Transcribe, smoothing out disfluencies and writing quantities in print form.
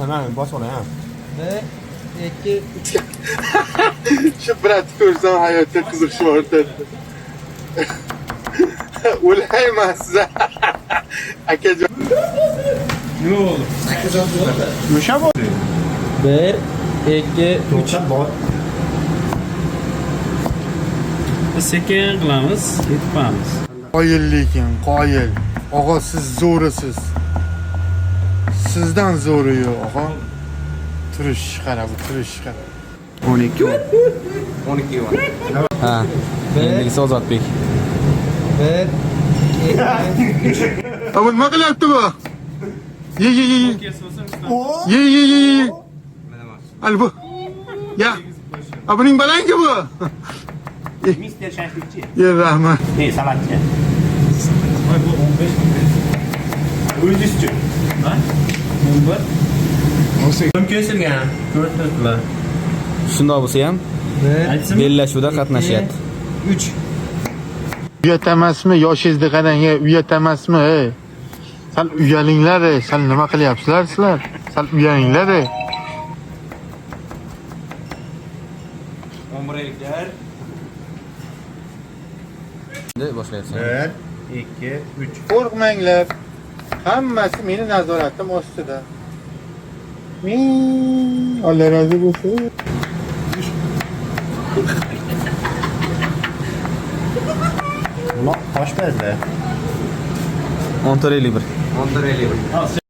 Mana bosib olay, ha. 1 2 3. Shu brat ko'rsam hayotga qiziqishim ortadi. O'layman siz. Akajon. Nima bo'ldi? O'sha bo'ldi. 1 2 3. To'xtab bor. Biz sekin qilamiz, yetib qo'yamiz. Qoyil lekin, qoyil. Og'a, siz zo'risiz. Sizdan zo'ri yo'q, og'a. Turish qara, bu turish qara. 12 12. Ha. Endigi Ozodbek. 1 2 3. A bu nima qilyapti bu? Ye ye ye ye. Ye ye ye ye. Al bu. Ya. A buning balangi bu. Mister shashlikchi. Ye rahmat. Ne, salatchi. Voy, bu 15 ming. O'zingizchi? Ha? 11. Kim kesilgan? Ko'rib turibdilar. Shundoq bo'lsa ham 1 Aytsinmi? bellashuvda qatnashyapti. 3. Uyat emasmi? Yoshingizni qarang, ey, uyat emasmi, ey? Sal uyalinglar, ey. Sal nima qilyapsizlar sizlar? Sal uyalinglar, ey. 11 Endi boshlayapsan. 1 2 3. Qo'rqmanglar. Hammasi meni nazoratim ostida. Men Alloh rozi bo'lsin. Uloq toshpazda. 14.51. 14.51.